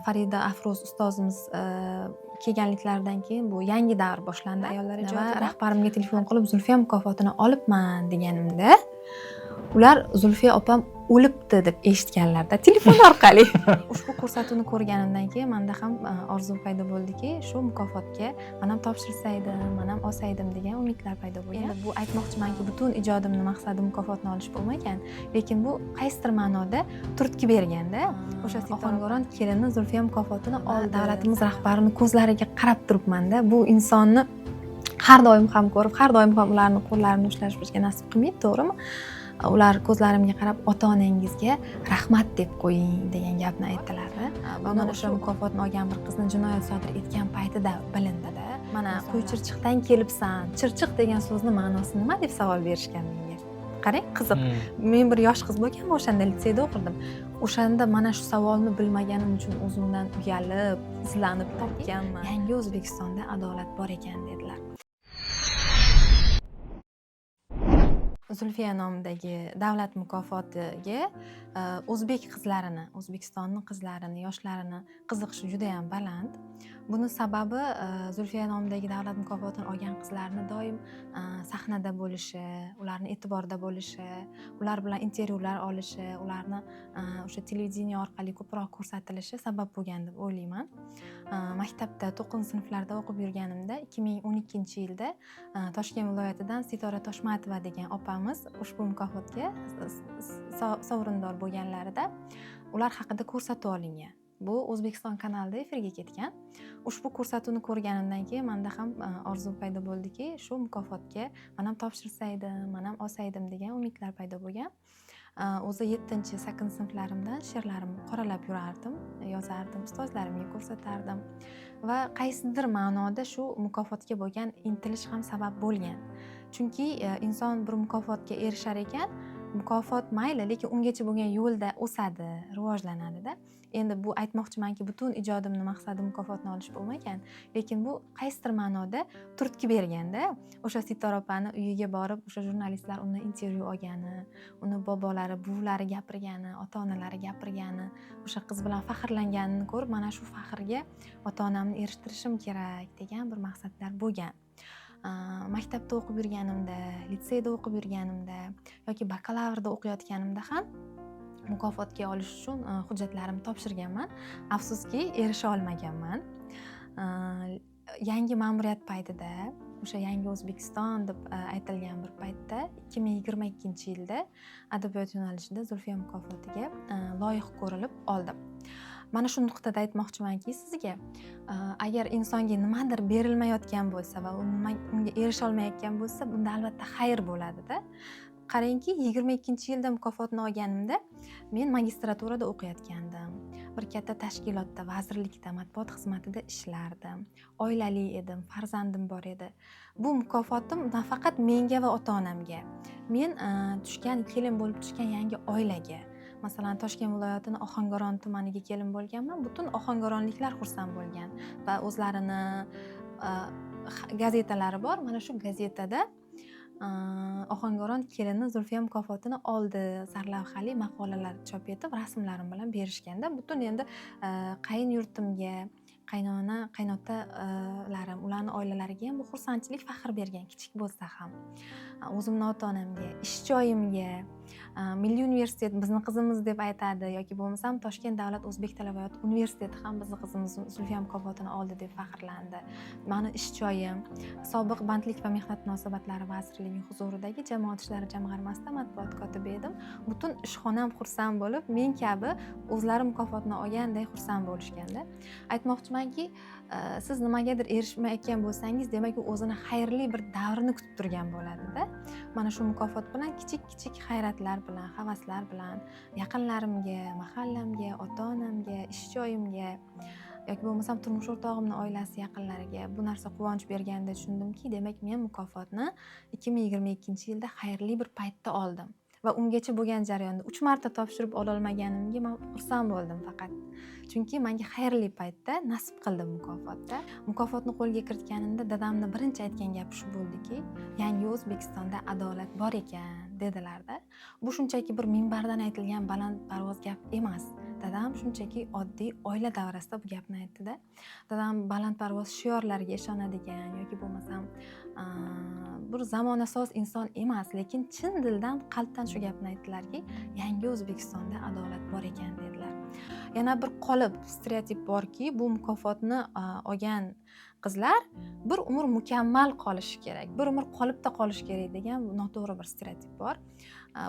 Farida Afruz ustozimiz kelganliklaridan keyin bu yangi davr boshlandi ayollar Va ijodida. Rahbarimga telefon qilib, "Zulfiya mukofotini olibman", deganimda, ular "Zulfiya opam o'libdi" deb eshitganlarda telefon orqali. Ushbu ko'rsatuvni ko'rganimdan keyin manda ham orzu paydo bo'ldiki, shu mukofotga man ham topshirsaydim, man ham olsaydim degan umidlar paydo bo'lgan. Endi bu aytmoqchimanki, butun ijodimni maqsadi mukofotni olish bo'lmagan, lekin bu qaysidir ma'noda turtki berganda. O'sha Ohangaron kelini Zulfiya mukofotini oldi. Davlatimiz rahbarini ko'zlariga qarab turibmanda, bu insonni har doim ham ko'rib, har doim ham ularni qo'llarini ushlash bizga nasib qilmaydi, to'g'rimi? Ular ko'zlarimga qarab, "Ota onangizga rahmat deb qo'ying", degan gapni aytdilar. Va mana o'sha mukofotni olgan bir qizni jinoyat sodir etgan paytida bilindida. "Mana, Quychirchiqdan kelibsan, chirchiq degan so'zni ma'nosi nima?" deb savol berishgan menga. Qarang, qiziq. Men bir yosh qiz bo'lganman o'shanda, litseyda o'qirdim o'shanda. Mana shu savolni bilmaganim uchun o'zimdan uyalib, izlanib topganman. "Yangi O'zbekistonda adolat bor ekan", dedilar. Zulfiya nomidagi davlat mukofotiga o'zbek qizlarini, O'zbekistonni qizlarini, yoshlarini qiziqishi judayam baland. Buni sababi Zulfiya nomidagi davlat mukofotini olgan qizlarni doim sahnada bo'lishi, ularni e'tiborda bo'lishi, ular bilan intervyular olishi, ularni o'sha televideniye orqali ko'proq ko'rsatilishi sabab bo'lgan deb o'ylayman. Maktabda 9 sinflarda o'qib yurganimda, 2012-yilda Toshkent viloyatidan Sitora Toshmatova degan opamiz ushbu mukofotga sovrindor bo'lganlarida ular haqida ko'rsatuv olingan. Bu O'zbekiston kanalida efirga ketgan. Ushbu ko'rsatuvni ko'rganimdan keyin manda ham orzu paydo bo'ldiki, shu mukofotga man ham topshirsaydim, man ham olsaydim degan umidlar paydo bo'lgan. O'zi 7, 8 sinflarimdan she'rlarimni qoralab yurardim, yozardim, ustozlarimga ko'rsatardim va qaysidir ma'noda shu mukofotga bo'lgan intilish ham sabab bo'lgan. Chunki inson bir mukofotga erishar ekan, mukofot mayli, lekin ungacha bo'lgan yo'lda o'sadi, rivojlanadida. Endi bu aytmoqchimanki, butun ijodimni maqsadi mukofotni olish bo'lmagan, lekin bu qaysidir ma'noda turtki berganda. O'sha Sitora opani uyiga borib, o'sha jurnalistlar undan intervyu olgani, uni bobolari, buvilari gapirgani, ota onalari gapirgani, o'sha qiz bilan faxrlanganini ko'rib, mana shu faxrga ota onamni erishtirishim kerak degan bir maqsadlar bo'lgan. Maktabda o'qib yurganimda, litseyda o'qib yurganimda yoki bakalavrda o'qiyotganimda ham mukofotga olish uchun hujjatlarimni topshirganman. Afsuski, erisha olmaganman. Yangi ma'muriyat paytida, o'sha yangi O'zbekiston deb aytilgan bir paytda, 2022-yilda adabiyot yo'nalishida Zulfiya mukofotiga loyiq ko'rilib oldim. Mana shu nuqtada aytmoqchimanki sizga, agar insonga nimadir berilmayotgan bo'lsa va u nima unga erisha olmayotgan bo'lsa, bunda albatta xayr bo'ladida. Qarangki, 22-yilda mukofotni olganimda men magistraturada o'qiyotgandim. Bir katta tashkilotda, vazirlikda, matbuot xizmatida ishlardim. Oilali edim, farzandim bor edi. Bu mukofotim nafaqat menga va ota onamga, men tushgan, kelin bo'lib tushgan yangi oilaga. Masalan, Toshkent viloyatini Ohangaron tumaniga kelin bo'lganman. Butun ohangaronliklar xursand bo'lgan va o'zlarini gazetalari bor. Mana shu gazetada "Ohangaron kelini Zulfiya mukofotini oldi" sarlavhali maqolalar chop etib, rasmlarim bilan berishganda, butun endi qayin yurtimga, qaynona, qaynotalarim, ularni oilalariga ham bu xursandchilik, faxr bergan, kichik bo'lsa ham. O'zimni ota onamga, ish joyimga, Milliy universitet "bizni qizimiz" deb aytadi yoki bo'lmasam Toshkent davlat o'zbek tili va adabiyot universiteti ham "bizni qizimiz Zulfiya mukofotini oldi" deb faxrlandi. Mani ish joyim, sobiq Bandlik va mehnat munosabatlari vazirligi huzuridagi jamoat ishlari jamg'armasida matbuot kotibi edim. Butun ishxonam xursand bo'lib, men kabi o'zlari mukofotni olganday xursand bo'lishganda. Aytmoqchimanki, siz nimagadir erishmayotgan bo'lsangiz, demak, u o'zini xayrli bir davrini kutib turgan bo'ladida. Mana shu mukofot bilan kichik kichik hayratlar bilan, havaslar bilan yaqinlarimga, mahallamga, ota onamga, ish joyimga yoki bo'lmasam turmush o'rtog'imni oilasi yaqinlariga bu narsa quvonch berganda tushundimki, demak, men mukofotni 2022-yilda xayrli bir paytda oldim va ungacha bo'lgan jarayonda 3 marta topshirib ololmaganimga man xursand bo'ldim faqat, chunki manga xayrli paytda nasib qildi mukofotda. Mukofotni qo'lga kiritganimda dadamni birinchi aytgan gapi shu bo'ldiki, "Yangi O'zbekistonda adolat bor ekan", dedilarda. Bu shunchaki bir minbardan aytilgan balandparvoz gap emas. Dadam shunchaki oddiy oila davrasida bu gapni aytdida. Dadam balandparvoz shiorlarga ishonadigan yoki bo'lmasam bir zamonasoz inson emas, lekin chin dildan, qalbdan shu gapni aytdilarki, yangi O'zbekistonda adolat bor ekan, dedilar. Yana bir qolip, stereotip borki, bu mukofotni olgan qizlar bir umr mukammal qolishi kerak, bir umr qolipda qolishi kerak degan noto'g'ri bir stereotip bor.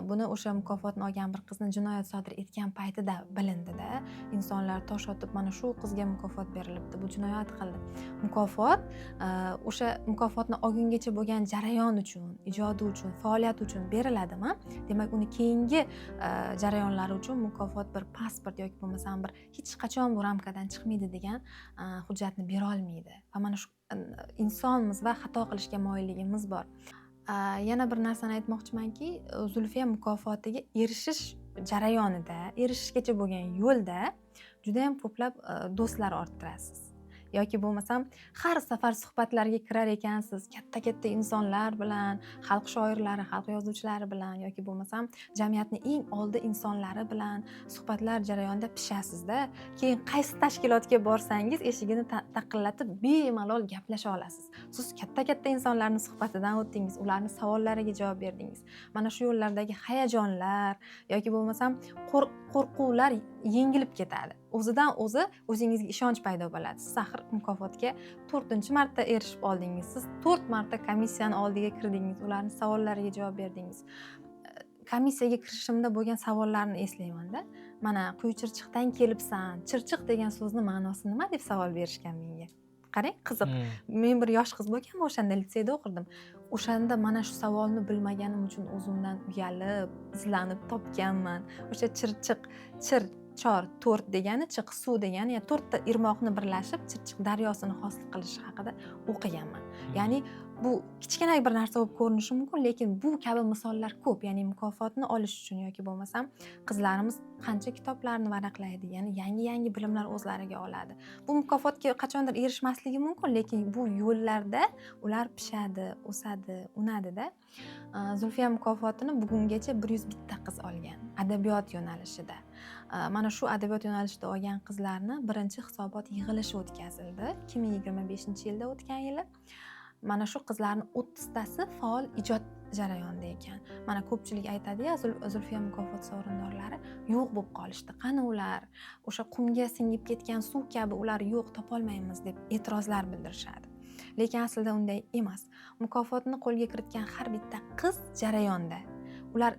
Buni o'sha mukofotni olgan bir qizni jinoyat sodir etgan paytida bilindida. Insonlar tosh otib, mana shu qizga mukofot berilibdi, bu jinoyat qildi. Mukofot o'sha mukofotni olgungacha bo'lgan jarayon uchun, ijodi uchun, faoliyati uchun beriladimi, demak, uni keyingi jarayonlari uchun mukofot bir pasport yoki bo'lmasam bir hech qachon bu ramkadan chiqmaydi degan hujjatni berolmaydi. Va mana shu insonmiz va xato qilishga moyilligimiz bor. Yana bir narsani aytmoqchimanki, Zulfiya mukofotiga erishish jarayonida, erishishgacha bo'lgan yo'lda judayam ko'plab do'stlar orttirasiz yoki bo'lmasam har safar suhbatlarga kirar ekansiz, katta katta insonlar bilan, xalq shoirlari, xalq yozuvchilari bilan yoki bo'lmasam jamiyatni eng oldi insonlari bilan suhbatlar jarayonida pishasizda. Keyin qaysi tashkilotga borsangiz, eshigini taqillatib bemalol gaplasha olasiz. Siz katta katta insonlarni suhbatidan o'tdingiz, ularni savollariga javob berdingiz. Mana shu yo'llardagi hayajonlar yoki bo'lmasam qo'rquvlar yengilib ketadi o'zidan o'zi, o'zingizga ishonch paydo bo'ladi. Siz axir mukofotga to'rtinchi marta erishib oldingiz, siz 4 marta komissiyani oldiga kirdingiz, ularni savollariga javob berdingiz. Komissiyaga kirishimda bo'lgan savollarni eslaymanda. Mana, Quyichirchiqdan kelibsan, Chirchiq degan so'zni ma'nosi nima, deb savol berishgan menga. Qarang, qiziq. Men bir yosh qiz bo'lganman o'shanda, litseyda o'qirdim o'shanda. Mana shu savolni bilmaganim uchun o'zimdan uyalib, izlanib topganman. O'sha Chirchiq, chir, chor, to'rt degani, chiq, suv degani, ya'ni to'rtta irmoqni birlashib Chirchiq daryosini hosil qilishi haqida o'qiganman. Ya'ni bu kichkina bir narsa bo'lib ko'rinishi mumkin, lekin bu kabi misollar ko'p. Ya'ni mukofotni olish uchun yoki bo'lmasam qizlarimiz qancha kitoblarni varaqlaydi, ya'ni yangi yangi bilimlar o'zlariga oladi. Bu mukofotga qachondir erishmasligi mumkin, lekin bu yo'llarda ular pishadi, o'sadi, unadida. Zulfiya mukofotini bugungacha 101 ta qiz olgan adabiyot yo'nalishida. Mana shu adabiyot yo'nalishida olgan qizlarni birinchi hisobot yig'ilishi o'tkazildi 2025-yilda, o'tgan yili. Mana shu qizlarni 30tasi faol ijod jarayonida ekan. Mana, ko'pchilik aytadiya, Zulfiya mukofoti sovrindorlari yo'q bo'lib qolishdi, qani ular, o'sha qumga singib ketgan suv kabi ular yo'q, topolmaymiz, deb e'tirozlar bildirishadi. Lekin aslida unday emas. Mukofotni qo'lga kiritgan har bitta qiz jarayonda. Ular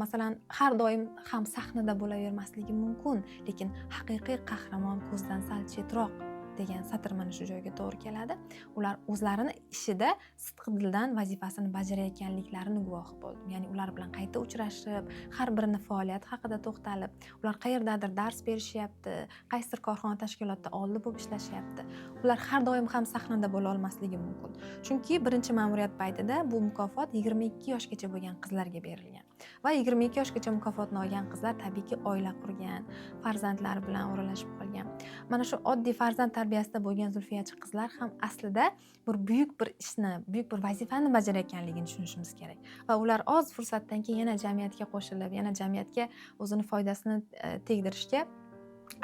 masalan, har doim ham sahnada bo'lavermasligi mumkin, lekin haqiqiy qahramon ko'zdan sal chetroq degan satr mana shu joyga to'g'ri keladi. Ular o'zlarini ishida sidqi dildan vazifasini bajarayotganliklarini guvohi bo'ldim. Ya'ni ular bilan qayta uchrashib, har birini faoliyati haqida to'xtalib, ular qayerdadir dars berishyapti, qaysidir korxona, tashkilotda oldi bo'lib ishlashyapti. Ular har doim ham sahnada bo'la olmasligi mumkin, chunki birinchi ma'muriyat paytida bu mukofot 22 yoshgacha bo'lgan qizlarga berilgan va 22 yoshgacha mukofotni olgan qizlar tabiiyki oila qurgan, farzandlari bilan o'ralashib qolgan. Mana shu oddiy farzand tarbiyasida bo'lgan zulfiyachi qizlar ham aslida bir buyuk bir ishni, buyuk bir vazifani bajarayotganligini tushunishimiz kerak va ular oz fursatdan keyin yana jamiyatga qo'shilib, yana jamiyatga o'zini foydasini tegdirishga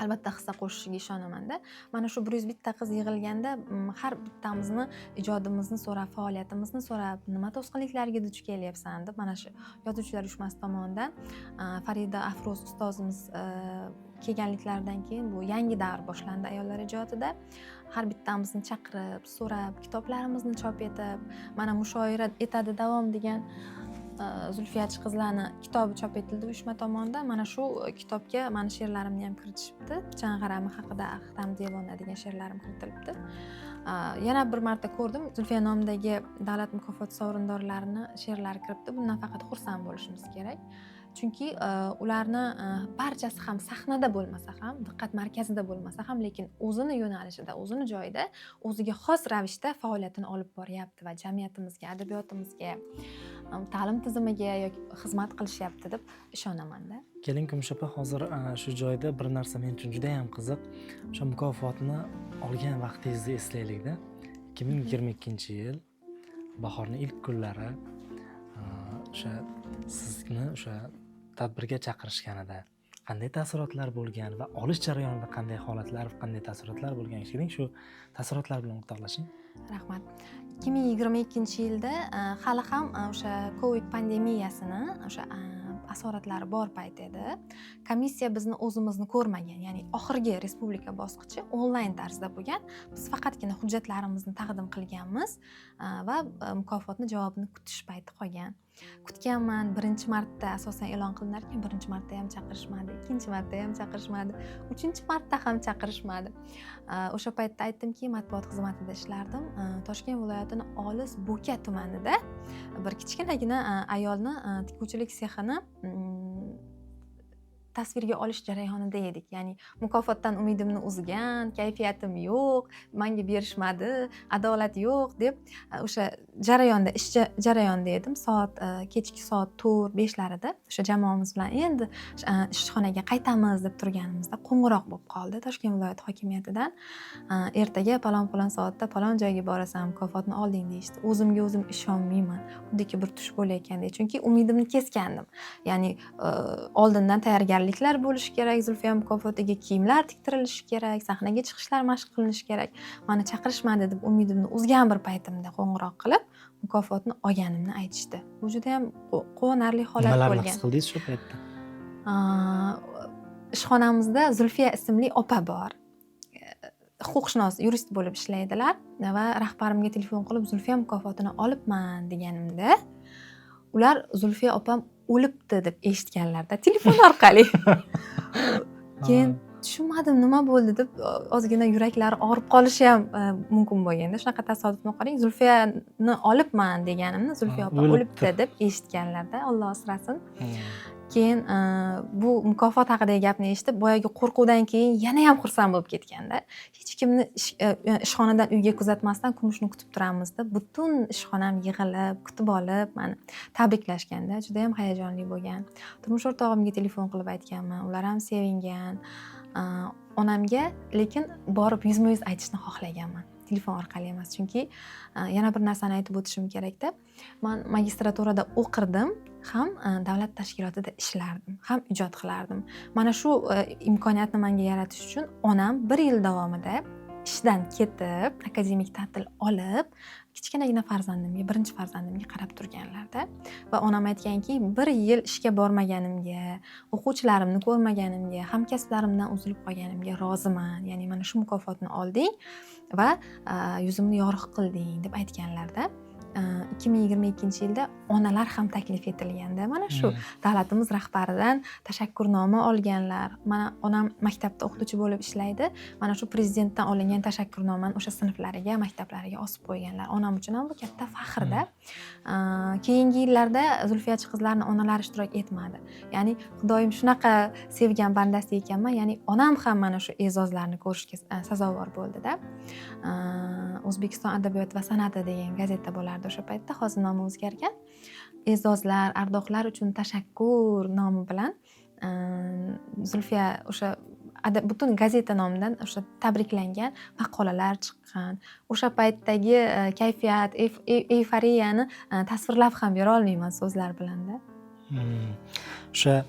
albatta hissa qo'shishiga ishonamanda. Mana shu 101 ta qiz yig'ilganda har bittamizni ijodimizni so'rab, faoliyatimizni so'rab, nima to'sqinliklarga duch kelyapsan, deb mana shu yozuvchilar uyushmasi tomonidan Farida Afruz ustozimiz kelganliklaridan keyin bu yangi davr boshlandi ayollar ijodida. Har bittamizni chaqirib, so'rab, kitoblarimizni chop etib, mana "Mushoira etadi davom" degan zulfiyachi qizlarni kitobi chop etildi uyushma tomonidan. Mana shu kitobga mani she'rlarimni ham kiritishibdi. "Pichan g'arami haqida ahdam devona" degan she'rlarim kiritilibdi. Yana bir marta ko'rdim, Zulfiya nomidagi davlat mukofoti sovrindorlarini she'rlari kiribdi. Bundan faqat xursand bo'lishimiz kerak, chunki ularni barchasi ham sahnada bo'lmasa ham, diqqat markazida bo'lmasa ham, lekin o'zini yo'nalishida, o'zini joyida, o'ziga xos ravishda faoliyatini olib boryapti va jamiyatimizga, adabiyotimizga, ta'lim tizimiga yoki xizmat qilishyapti deb ishonamanda. Keling, Kumush opa, hozir shu joyda bir narsa men uchun judayam qiziq. O'sha mukofotni olgan vaqtingizni eslaylikda. 2022-yil bahorni ilk kunlari o'sha sizni o'sha tadbirga chaqirishganida Qanday taassurotlar bo'lgan va olish jarayonida qanday holatlar, qanday taassurotlar bo'lgan? Keling, shu taassurotlar bilan o'rtoqlashing. Rahmat. 2022-yilda hali ham o'sha Covid pandemiyasini o'sha asoratlari bor payt edi. Komissiya bizni o'zimizni ko'rmagan, ya'ni oxirgi respublika bosqichi onlayn tarzda bo'lgan. Biz faqatgina hujjatlarimizni taqdim qilganmiz va mukofotni javobini kutish payti qolgan. Kutganman. Birinchi marta asosan e'lon qilinar ekan, birinchi marta ham chaqirishmadi, ikkinchi marta ham chaqirishmadi, uchinchi marta ham chaqirishmadi. O'sha paytda aytdimki, matbuot xizmatida ishlardim. Toshkent viloyatini olis Bo'ka tumanida bir kichkinagina ayolni tikuvchilik sexini tasvirga olish jarayonida edik. Ya'ni mukofotdan umidimni uzgan, kayfiyatim yo'q, manga berishmadi, adolat yo'q deb o'sha jarayonda, ish jarayonida edim. Soat kechki soat 4-5larida o'sha jamoamiz bilan endi ishxonaga qaytamiz deb turganimizda qo'ng'iroq bo'lib qoldi Toshkent viloyati hokimiyatidan. Ertaga palon palon soatda palon joyga borasan, mukofotni olding, deyishdi. O'zimga o'zim ishonmayman, xuddiki bir tush bo'layotgandek, chunki umidimni kesgandim. Ya'ni oldindan tayyorgarliklar bo'lishi kerak, Zulfiya mukofotiga kiyimlar tiktirilishi kerak, sahnaga chiqishlar mashq qilinishi kerak. Mani chaqirishmadi deb umidimni uzgan bir paytimda qo'ng'iroq qilib, mukofotni olganimni aytishdi. Bu judayam quvonarli holat Nimalarni bo'lgan. his qildingiz shu paytda? Ishxonamizda Zulfiya ismli opa bor, huquqshunos, yurist bo'lib ishlaydilar va rahbarimga telefon qilib, Zulfiya mukofotini olibman deganimda, ular Zulfiya opam o'libdi deb eshitganlarda telefon orqali. Keyin tushunmadim, nima bo'ldi deb, ozgina yuraklari og'rib qolishi ham mumkin bo'lganda. Shunaqa tasodifni qarang, Zulfiyani olibman deganimni Zulfiya opa o'libdi. o'libdi deb eshitganlarda, Alloh asrasin. Keyin bu mukofot haqidagi gapni eshitib, boyagi qo'rquvdan keyin yana ham xursand bo'lib ketganda, hech kimni ishxonadan uyga kuzatmasdan Kumushni kutib turamizda, butun ishxonam yig'ilib, kutib olib, mani tabriklashganda judayam hayajonli bo'lgan. Turmush o'rtog'imga telefon qilib aytganman, ular ham sevingan. Onamga lekin borib yuzma yuz aytishni xohlaganman, telefon orqali emas, chunki yana bir narsani aytib o'tishim kerakda, man magistraturada o'qirdim ham, davlat tashkilotida ishlardim ham, ijod qilardim. Mana shu imkoniyatni menga yaratish uchun onam bir yil davomida ishdan ketib, akademik ta'til olib, kichkinagina farzandimga, birinchi farzandimga qarab turganlarda. Va onam aytganki, bir yil ishga bormaganimga, o'quvchilarimni ko'rmaganimga, hamkasblarimdan uzilib qolganimga roziman, ya'ni mana shu mukofotni olding va yuzimni yorug' qilding, deb aytganlarda. 2022-yilda onalar ham taklif etilganda mana shu davlatimiz rahbaridan tashakkurnoma olganlar. Mana onam maktabda o'qituvchi bo'lib ishlaydi, mana shu prezidentdan olingan tashakkurnomani o'sha sinflariga, maktablariga osib qo'yganlar. Onam uchun ham bu katta faxrda. Keyingi yillarda zulfiyachi qizlarni onalari ishtirok etmadi. Ya'ni Xudoyim shunaqa sevgan bandasi ekanman, ya'ni onam ham mana shu e'zozlarni ko'rishga sazovor bo'ldida. O'zbekiston adabiyot va san'ati degan gazeta bo'lardi o'sha paytda, hozir nomi o'zgargan. E'zozlar, ardoqlar uchun tashakkur nomi bilan Zulfiya o'sha butun gazeta nomidan o'sha tabriklangan maqolalar chiqqan. O'sha paytdagi kayfiyat, eyforiyani tasvirlab ham bera olmayman so'zlar bilanda. O'sha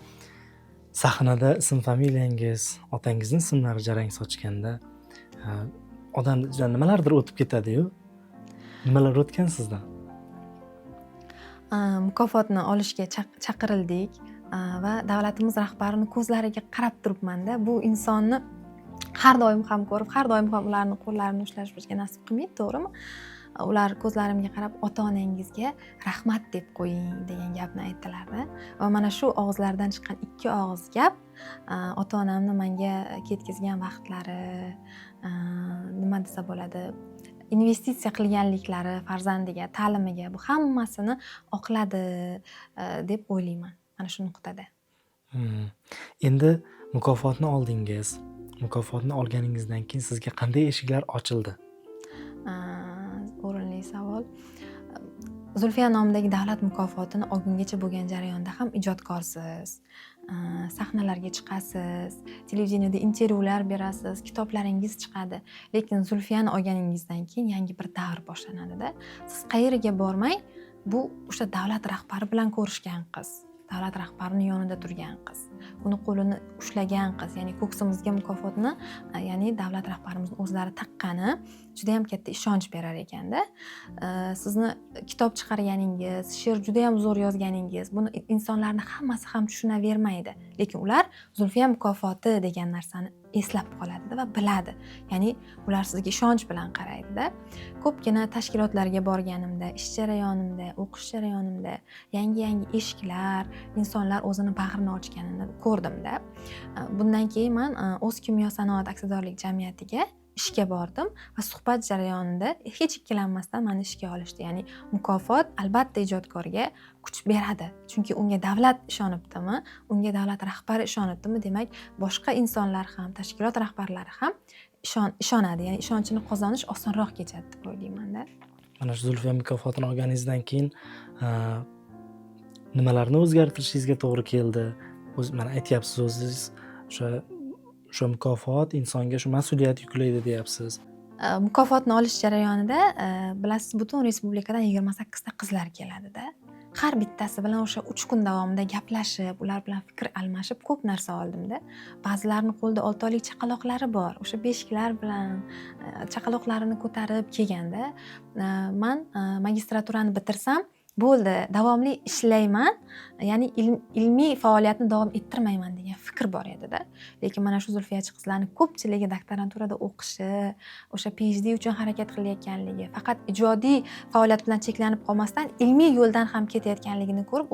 sahnada ism familiyangiz, otangizni ismlari jarang sochganda, odam ichidan nimalardir o'tib ketadiyu. Nimalar o'tgan sizdan? Mukofotni olishga chaqirildik va davlatimiz rahbarini ko'zlariga qarab turibmanda. Bu insonni har doim ham ko'rib, har doim ham ularni qo'llarini ushlash bizga nasib qilmaydi, to'g'rimi? Ular ko'zlarimga qarab, ota onangizga rahmat deb qo'ying, degan gapni aytdilarda. Va mana shu og'izlaridan chiqqan ikki og'iz gap ota onamni menga ketkazgan vaqtlari, nima desa bo'ladi, investitsiya qilganliklari farzandiga, ta'limiga, bu hammasini oqladi deb o'ylayman mana shu nuqtada. Endi mukofotni oldingiz. Mukofotni olganingizdan keyin sizga qanday eshiklar ochildi? O'rinli savol. Zulfiya nomidagi davlat mukofotini olgungacha bo'lgan jarayonda ham ijodkorsiz, sahnalarga chiqasiz, televideniyada intervyular berasiz, kitoblaringiz chiqadi. Lekin Zulfiyani olganingizdan keyin yangi bir davr boshlanadida. Siz qayeriga bormang, bu o'sha davlat rahbari bilan ko'rishgan qiz. Davlat rahbarini yonida turgan qiz, uni qo'lini ushlagan qiz, ya'ni ko'ksimizga mukofotni, ya'ni davlat rahbarimizni o'zlari taqqani judayam katta ishonch berar ekanda. Sizni kitob chiqarganingiz, she'r judayam zo'r yozganingiz, buni insonlarni hammasi ham tushunavermaydi, lekin ular Zulfiya mukofoti degan narsani eslab qoladida va biladi, ya'ni ular sizga ishonch bilan qaraydida. Ko'pgina tashkilotlarga borganimda, ish jarayonimda, o'qish jarayonimda yangi yangi eshiklar, insonlar o'zini bag'rini ochganini ko'rdimda. Bundan keyin man O'zkimyo sanoat aksiyadorlik jamiyatiga ishga bordim va suhbat jarayonida hech ikkilanmasdan mani ishga olishdi. Ya'ni mukofot albatta ijodkorga kuch beradi, chunki unga davlat ishonibdimi, unga davlat rahbari ishonibdimi, demak boshqa insonlar ham, tashkilot rahbarlari ham ishonadi, ya'ni ishonchini qozonish osonroq kechadi deb o'ylaymanda. Mana shu Zulfiya mukofotini olganingizdan keyin nimalarni o'zgartirishingizga to'g'ri keldi? Mana aytyapsiz o'zingiz, o'sha mukofot insonga shu mas'uliyat yuklaydi deyapsiz. Mukofotni olish jarayonida, bilasiz, butun respublikadan 28 ta qizlar keladida. Har bittasi bilan o'sha 3 kun davomida gaplashib, ular bilan fikr almashib ko'p narsa oldimda. Ba'zilarini qo'lida 6 oylik chaqaloqlari bor, o'sha beshiklar bilan chaqaloqlarini ko'tarib kelganda, man magistraturani bitirsam bo'ldi, davomli ishlayman, ya'ni ilmiy faoliyatni davom ettirmayman degan fikr bor edida. Lekin mana shu zulfiyachi qizlarni ko'pchiligi doktoranturada o'qishi, o'sha PhD uchun harakat qilayotganligi, faqat ijodiy faoliyat bilan cheklanib qolmasdan ilmiy yo'ldan ham ketayotganligini ko'rib,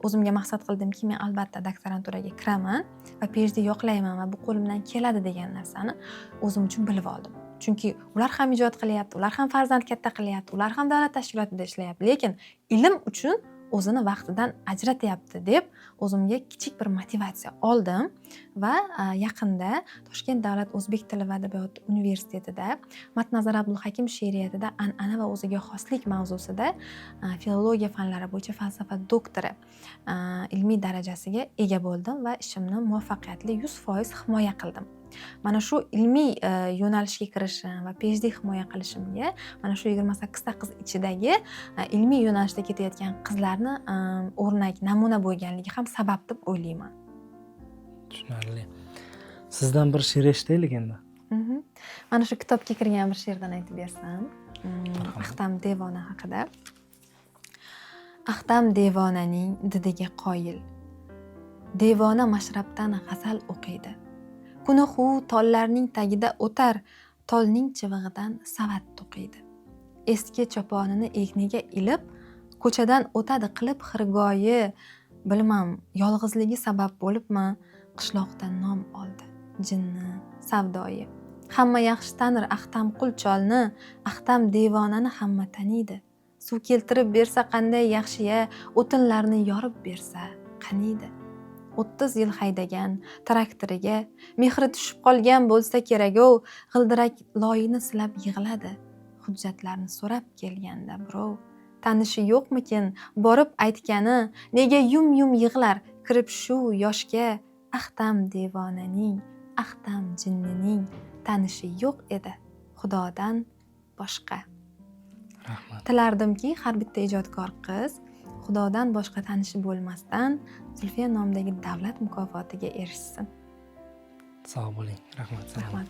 o'zimga maqsad qildimki, men albatta doktoranturaga kiraman va PhD yoqlayman va bu qo'limdan keladi degan narsani o'zim uchun bilib oldim. Chunki ular ham ijod qilyapti, ular ham farzand katta qilyapti, ular ham davlat tashkilotida ishlayapti, lekin ilm uchun o'zini vaqtidan ajratyapti deb o'zimga kichik bir motivatsiya oldim va yaqinda Toshkent davlat o'zbek tili va adabiyoti universitetida Matnazar Abdulhakim she'riyatida an'ana va o'ziga xoslik mavzusida filologiya fanlari bo'yicha falsafa doktori ilmiy darajasiga ega bo'ldim va ishimni muvaffaqiyatli 100% himoya qildim. Mana shu ilmiy yo'nalishga kirishim va PhD himoya qilishimga mana shu 28 ta qiz ichidagi ilmiy yo'nalishda ketayotgan qizlarni o'rnak, namuna bo'lganligi ham sabab deb o'ylayman. Tushunarli. Sizdan bir she'r eshitaylik endi. Mana shu kitobga kirgan bir she'rdan aytib bersam. Marhamat. Axtam devona haqida. Axtam devonaning didiga qoyil. Devona mashrabdan g'azal o'qiydi. Kuni hu tollarning tagida o'tar, tolning chivig'idan savat to'qiydi. Eski choponini egniga ilib, ko'chadan o'tadi qilib xirgoyi, bilmam yolg'izligi sabab bo'libmi, qishloqda nom oldi jinni, savdoyi. Hamma yaxshi tanir Axtamqul cholni, Axtam devonani hamma taniydi. Suv keltirib bersa qanday yaxshi-ya, o'tinlarni yorib bersa qaniydi. 30 yil haydagan traktoriga mehri tushib qolgan bo'lsa kerak-ov, g'ildirak loyini silab yig'ladi. Hujjatlarni so'rab kelganda birov, tanishi yo'qmikin borib aytgani, nega yum-yum yig'lar kirib shu yoshga. Axtam devonaning, Axtam jinnining tanishi yo'q edi Xudodan boshqa. Rahmat. Tilardimki, har bitta ijodkor qiz Xudodan boshqa tanishi bo'lmasdan Zulfiya nomidagi davlat mukofotiga erishsin. Sog' bo'ling. Rahmat. Rahmat.